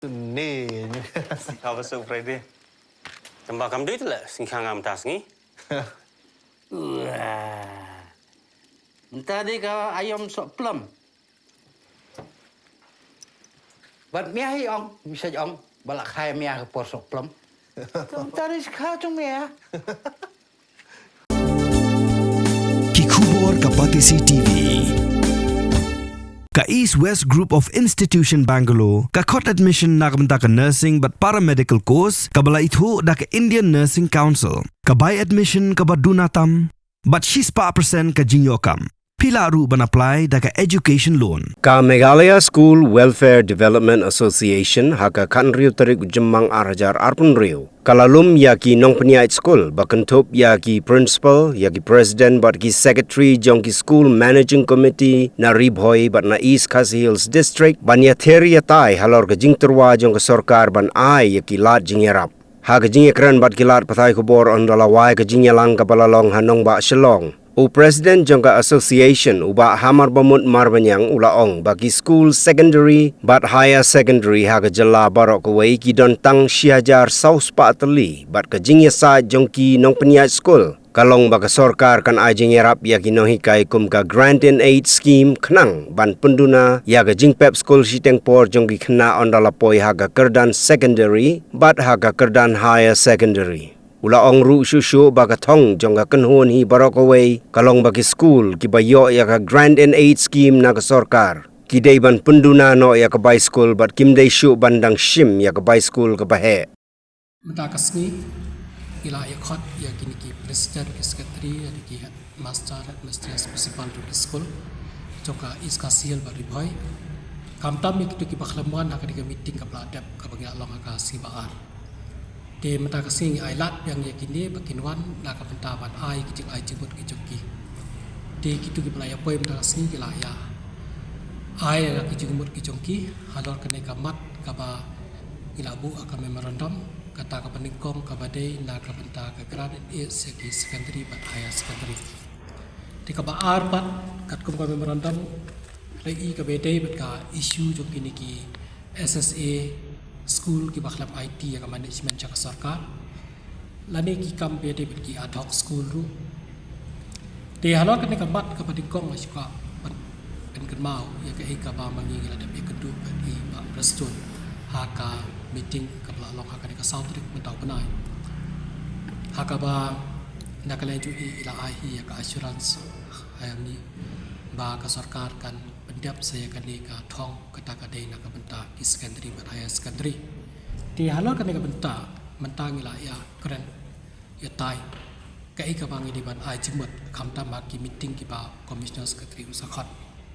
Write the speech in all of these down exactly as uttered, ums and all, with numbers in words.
Ni. Ka ba su Friday. Tamba kam dei le sing khang am tas ngi. Wah. Mynta dei ka aïom sohplem. Bad mia hi ong, bisa ong, ba la khai mia ka por sohplem. Mynta dei skha jong mia. Ki khubor ka Batesi T V. Ka East West Group of Institution Bangalore ka khot admission na ka bynta ka nursing bad paramedical course kaba la ithuh da ka Indian Nursing Council. Ka bai admission kaba duna tam bad shispah percent ka jingïoh kam. Phi lah ruh ban apply da ka education loan. Ka Meghalaya School Welfare Development Association ha ka khathynriew tarik u Jymmang ar hajar arphew hynriew ka la lum ïa ki nongpynïaid skul ba kynthup ïa ki principal, ïa ki president bad ki secretary jong ki school managing committee na Ri Bhoi bad na East Khasi Hills District ban ïathir ïatai halor ka jingtyrwa jong ka sorkar ban ai ïa ki lad jingïarap. Ha ka jingïakren bad ki lad pathai khubor ynda la wai ka jingïalang kaba la long ha nongbah Shillong, u president jong ka association, u Bah Hamar Bamut Marbaniang, u la ong ba ki school secondary bad higher secondary ha ka jylla baroh kawei ki don tang shi hajar saw spah tylli bad ka jingïasaid jong ki nongpynïaid skul ka long ba ka sorkar kan ai jingïarap ïa ki nonghikai kum ka grant in aid scheme khnang ban pynduna ïa ka jingpep skul shiteng por jong ki khynnah ynda la poi ha ka kyrdan secondary bad ha ka kyrdan higher secondary. U la ong ruh shuh shuh ba ka thong jong ka kynhun hi baroh kawei ka long ba ki skul kiba ïoh ïa ka grant in aid scheme na ka sorkar ki dei ban pynduna noh ïa ka bai skul bad kim dei shuh ban dang shim ïa ka bai skul kaba heh. Mynta ka sngi ngi la ïakhot ïa kine ki president, ki secretary, ïa ki headmaster, headmistress, principal jong ki skul jong ka East Khasi Hills bad Ri Bhoi. Khamtam ïa kito kiba khlem wan ha kane ka meeting kaba la dep kaba ngi la long ha ka sngi ba ar. Te mynta ka sngi ngi ai lad biang ïa kine ba kin wan na ka bynta ban ai ki jingai jingmut ki jong ki. Te kito kiba la ïa poi mynta ka sngi ki la ïa ai ïa ki jingmut ki jong ki halor kane ka mat kaba ngi la buh ha ka memorandum, kata kaba nyngkong kaba dei na ka bynta ka grant in aid ïa ki secondary bad higher secondary. Te kaba ar pat katkum ka memorandum, lei kaba dei bad ka issue jong kine ki S S A school kiba khlem aiti ïa ka management jong ka sorkar. Lane ki kam ba dei bad ki ad hoc school ruh. Te halor kane ka mat kaba nyngkong nga shu kwah ban pynkynmaw ïa kaei kaba ma ngi ngi la dep ïakynduh bad i Bah Prestone ha ka meeting kaba la long ha kane ka saw tarik mynta u bnai. Ha kaba na ka liang jong i i la ai hi ïa ka assurance ha ïa ngi ba ka sorkar kan pyndep sa ïa kane ka thong, kata ka dei na ka bynta ki secondary bad higher secondary. Te halor kane ka bynta mynta ngi la ïakren ïatai kaei kaba ngi dei ban ai jingmut khamtam ha ki meeting kiba Commissioner Secretary u sa khot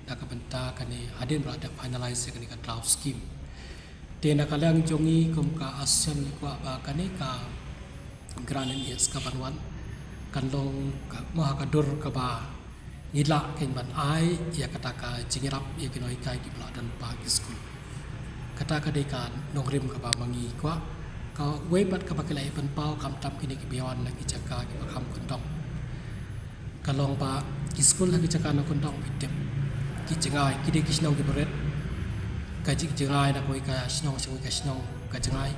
na ka bynta kane hadien ba la dep finalize ïa kane ka draft scheme. Te na ka liang jong ngi kum ka association ngi kwah ba kane ka grant in aid ka ban wan kan long ka, mo, ha ka dur kaba ngi lah kein ban ai ïa kata ka jingïarap ïa ki nonghikai kiba la don lypa ki skul. Kata ka dei ka nongrim kaba ma ngi kwah. Kawei pat kaba ki la ïa pynpaw khamtam kine kiba ïa wan na ki jaka kiba kham kyndong, ka long ba ki skul ha ki jaka nongkyndong phi tip ki jngai ki dei ki shnong kiba rit. Ka jing jngai na kawei ka shnong sha kawei ka shnong ka jngai.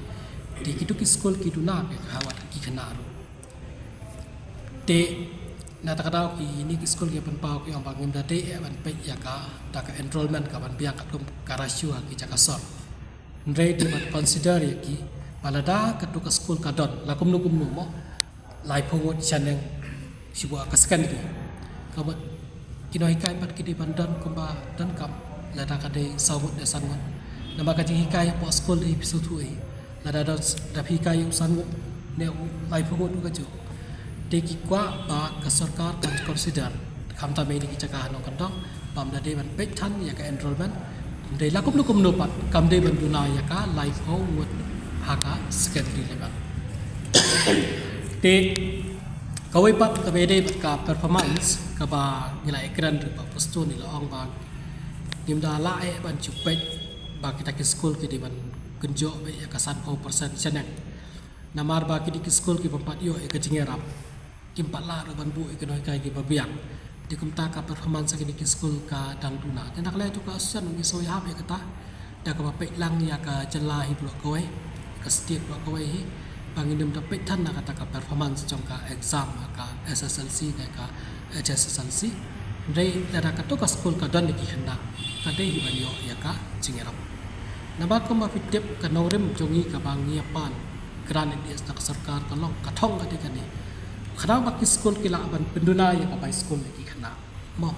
Te kito ki skul ki duna ka ha wat ki khynnah ruh. Te na kata ka daw kine ki skul ki pynpaw ki ong ba ngim da dei eh ban peit ïa kata ka enrollment ka ban biang katkum ka ratio ha ki jaka sor. Hynrei dei ban consider ïa ki ba lada katu ka skul ka don la kumno kumno, mo, laiphew ngut shaneng shuwa ka secondary. Ka mut ki nonghikai pat ki dei ban don kumba donkam, lada ka dei saw ngut ne san ngut. Namar ka jinghikai hapoh skul dei phi sngewthuh hi. Lada don da phi hikai u san ngut ne u laiphew ngut u kajuh. Te ki kwah ba ka sorkar kan consider khamtam ïa kine ki jaka ha nongkyndong, ba ym da dei ban peit than ïa ka enrollment. Ym dei la kumno kumno pat kam dei ban duna ïa ka laiphew ngut ha ka secondary level. Te kawei pat kaba ïadei bad ka performance kaba ngi la ïakren ruh, Bah Prestone i la ong ba ngim da lah eh ban shu peit ba kita ki skul ki dei ban kynjoh beit ïa ka sanphew percent shaneng. Namar ba kine ki skul ki bym pat ïoh ïa ka jingïarap, kim pat lah ruh ban buh ïa ki nonghikai kiba biang. Te kumta ka performance kine ki skul ka dang duna. Te na ka liang jong ka association ngi sngewhap ïa kata. Da kaba peit lang ïa ka jylla hi baroh kawei, ka state baroh kawei hi, ba ngin ym da peit than na kata ka performance jong ka exam ha ka S S L C ne ka H S S L C. Hynrei lada kato ka skul ka don ïa ki khynnah, ka dei hi ban ïoh ïa ka jingïarap. Namar kumba phi tip, ka nongrim jong ngi kaba ngi ïa pan grant N H S na ka sorkar ka long, ka thong ka dei kane. Khnang ba ki skul ki lah ban pynduna ïa ka bai skul ïa ki khynnah. Mo,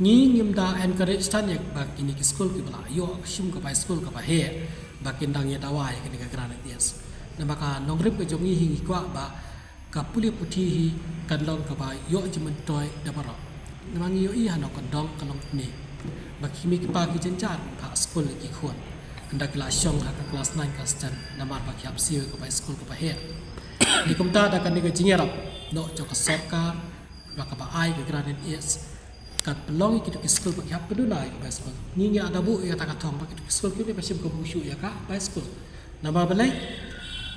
ngi ngim da encourage than ïa ba kine ki skul kiba la ïoh shim ka bai skul kaba heh ba kin dang ïa dawa ïa kane ka grant N H S. Namar ka nongrim ka jong ngi hi ngi kwah ba ka pule puthi hi kan long kaba ïoh jingmyntoi da baroh. Namar ngi ïohi hano ka dong ka long kumne, ba ki mei ki pa ki jynjar ban phah skul ïa ki khun, ynda ki la shong ha ka klas nine klas ten, namar ba ki hap siew ïa ka bai skul kaba heh. Te kumta da kane ka jingïarap noh jong ka sorkar, ba kaba ai ka grant N H S, kan pynlong ïa kito ki skul ba ki hap pynduna ïa ka bai skul. Ngi ngi la da buh ïa kata ka thong ba kito ki skul ki dei ban shim kabu shuh ïa ka bai skul. Namar balei?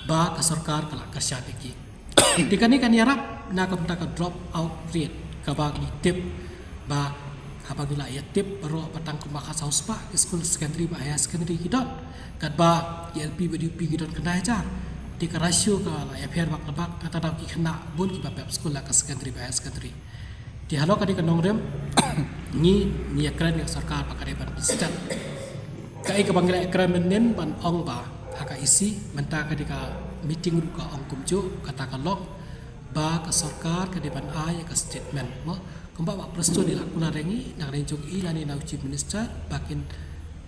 Ba ka sorkar ka la kyrshan ïa ki. Te kane kan ïarap na ka bynta ka drop out rate kaba ngi tip, ba haba ngi la ïa tip baroh ba tang kumba khatsaw spah ki skul secondary bad higher secondary ki don, katba ki L P bad U P ki don khyndai hajar. Te ka ratio ka la ïa pher bak la bak, kata daw ki khynnah bun kiba pep skul ha ka secondary bad higher secondary. Te halor kane ka nongrim, ngi, ngi ïa kren ïa ka sorkar ba ka dei ban pynstad. Kaei kaba ngi la ïa kren mynnin ban ong ba ha ka E C, mynta ka dei ka meeting ruh ka ong kumjuh, kata ka long ba ka sorkar ka dei ban ai ïa ka statement, mo. Kumba Bah Prestone i la kular ïa ngi na ka liang jong i lane na u Chief Minister, ba kin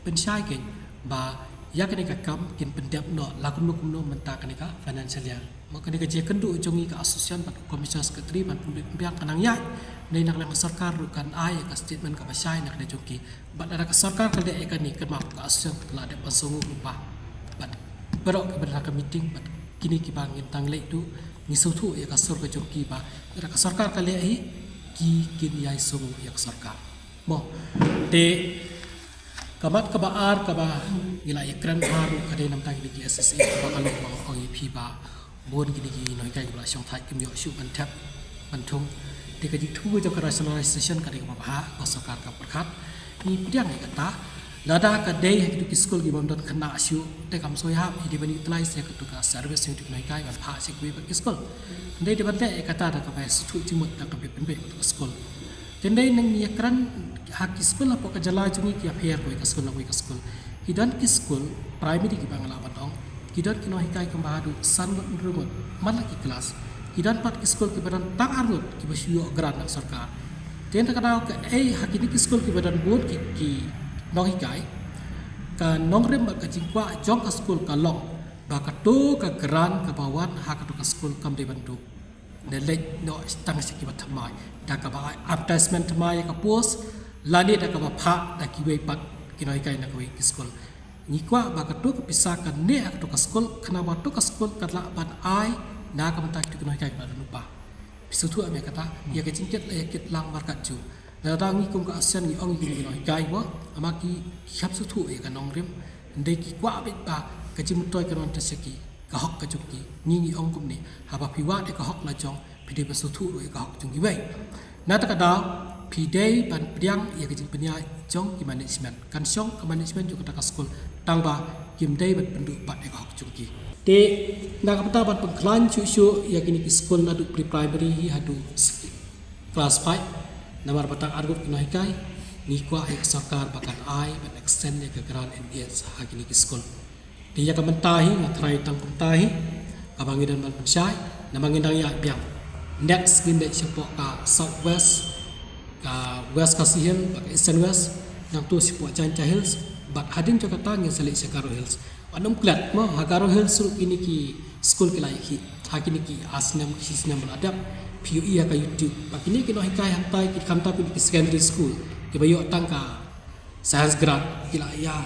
pynshai kein ba ïa kane ka kam kin pyndep noh la kumno kumno mynta kane ka financial year. Mo, kane ka jingïakynduh jong ngi ka association bad u Commissioner Secretary ban pynbiang ka nang ïaid. Nangta na ka liang ka sorkar ruh kan ai ïa ka statement kaba shai na ka liang jong ki. Bad lada ka sorkar ka leh ïa kane, kynmaw ka association ka la dep ban sngewnguh lypa. Bad baroh kiba don ha ka meeting bad kine kiba ngin tang leit ruh, ngi sngewthuh ïa ka sur ka jong ki ba lada ka sorkar ka leh hi, ki kin ïai sngewnguh ïa ka sorkar. Mo, te ka mat kaba ar kaba ngi la ïa kren bha ruh ka dei namar kine ki S S A, kaba ka long ba nga ong ïa phi ba bun kine ki nonghikai kiba la shongthait kim ïoh shuh ban thep ban thung. Te ka jingthoh jong ka rationalization ka dei kaba bha, ka sorkar ka pyrkhat. Ngi pdiang ïa kata, lada ka dei ha kito ki skul ki bym don khynnah shuh, te kam soi hap, i dei ban utilize ïa kato ka service jong kito ki nonghikai ban phah sha kiwei pat ki skul. Hynrei dei ban leh ïa kata da kaba sngewthuh jingmut, da kaba pynbeit ïa kato ka skul. Te hynrei ngi ïa kren ha ki skul hapoh ka jylla jong ngi ki ïapher kawei ka skul na kawei ka skul. Ki don ki skul primary kiba nga lah ban ong, ki don ki nonghikai kumba haduh san ngut hynriew ngut man la ki klas. Ki don pat ki skul kiba don tang ar ngut kiba shu ïoh grant na ka sorkar. Te na ka daw kaei, ha kine ki skul kiba don bun ki, ki nonghikai, ka nongrim bad ka jingkwah jong ka skul ka long ba kato ka grant kaba wan ha kato ka skul kam dei ban duh. Ne leit noh tang sha kiba thymmai da kaba ai advertisement thymmai ïa ka post, lane da kaba phah da kiwei pat ki nonghikai na kawei ki skul. Ngi kwah ba kato ka pisa kan neh ha kato ka skul, khnang ba kato ka skul kan lah ban ai na ka bynta kito ki nonghikai kiba don lypa. Phi sngewthuh em ïa kata, ïa ka jingkit la ïa kit lang markat ju. Lada ngi kum ka association ngi ong ïa kine ki nonghikai ba, namar ki, ki hap sngewthuh ïa ka nongrim, hynrei ki kwah beit ba ka jingmyntoi kan wan tang sha ki, ka hok ka jong ki. Ngi ngi ong kumne, haba phi wad ïa ka hok la jong, phi dei ban sngewthuh ruh ïa ka hok jong kiwei. Na kata ka daw, phi dei ban pdiang ïa ka jingpynïaid jong ki management. Kan shong ka management jong kata ka skul, tang ba kim dei ban pynduh pat ïa ka hok jong ki. Te na ka bynta ban pynkhlaiñ shuh shuh ïa kine ki skul naduh pre-primary hi haduh klas five, namar ba tang ar ngut ki nonghikai, ngi kwah ïa ka sorkar ba kan ai ban extend ïa ka grant N H S ha kine ki skul. Te ïa ka mynta hi nga tharai tang kumta hi kaba ngi don ban pynshai, namar ngin dang ïaid biang. Next ngin leit shapoh ka South West, ka West Khasi Hills bad ka Eastern West, nangta shapoh Jaintia Hills, bad hadien jong kata ngin sa leit sha Garo Hills. Wat nym klet mo, ha Garo Hills ruh kine ki skul ki la ïakhih ha kine ki ar snem ki shi snem ba la dep. Phi ïohi ha ka YouTube ba kine ki nonghikai hangtai ki khamtam kine ki secondary school kiba ïoh tang ka science grant ki la ïa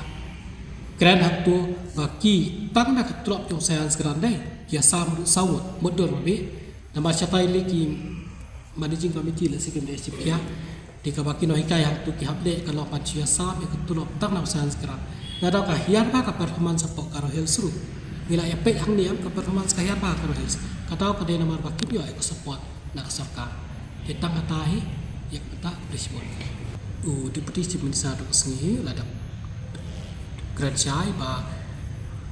kren hangto ba ki tang na ka tulop jong science grant dei ki ïa sam ruh saw ngut mutdur ba bih. Namar shatai lei ki managing committee lehse kim dei shim khia. Te kaba ki nonghikai hangto ki hap leh ka long ban shu ïa sam ïa ka tulop tang na u science grant. Nga daw ka hiar bha ka performance hapoh Garo Hills ruh. Ngi la ïa peit hangne em ka performance ka hiar bha Garo Hills. Ka daw ka dei namar ba kim ïoh ïa ka support na ka sorkar. Te tang kata hi ïa kata, khublei shibun. U Deputy Chief Minister dang ka sngi hi la dep. Kren shai ba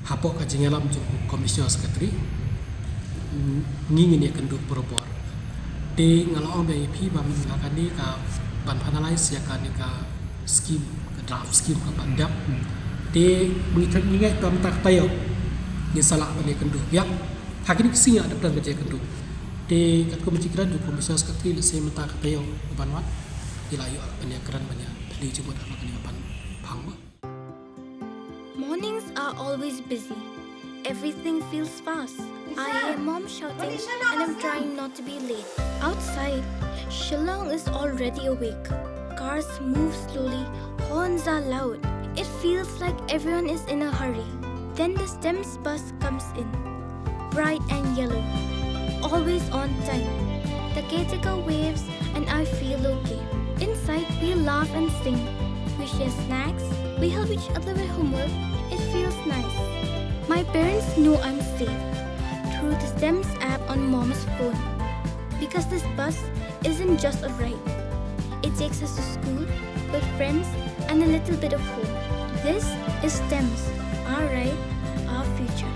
hapoh ka jingïalam jong u Commissioner Secretary, mm, ngi ngin ïakynduh barabor. Te nga la ong ba ïa phi ba mynta kane ka ban finalize ïa kane ka scheme, ka draft scheme ka ban dep. Te ngi thok ngi ngeit ba mynta ka taïew ngin sa lah ban ïakynduh biang. Ha kine ki sngi la dep don ka jingïakynduh. Te katkum ka jingkren jong u Commissioner Secretary, lehse mynta ka taïew ban wan ngi la ïoh ban ïakren ban ïa thylli jingmut ha kane ka ban phang mo. Mornings are always busy. Everything feels fast. I hear mom shouting and I'm trying not to be late. Outside, Shillong is already awake. Cars move slowly, horns are loud. It feels like everyone is in a hurry. Then the STEMS bus comes in, bright and yellow, always on time. The caretaker waves and I feel okay. Inside, we laugh and sing. We share snacks. We help each other with homework. It feels nice. My parents know I'm safe through the STEMS app on mom's phone. Because this bus isn't just a ride. It takes us to school, with friends, and a little bit of home. This is STEMS, our ride, our future.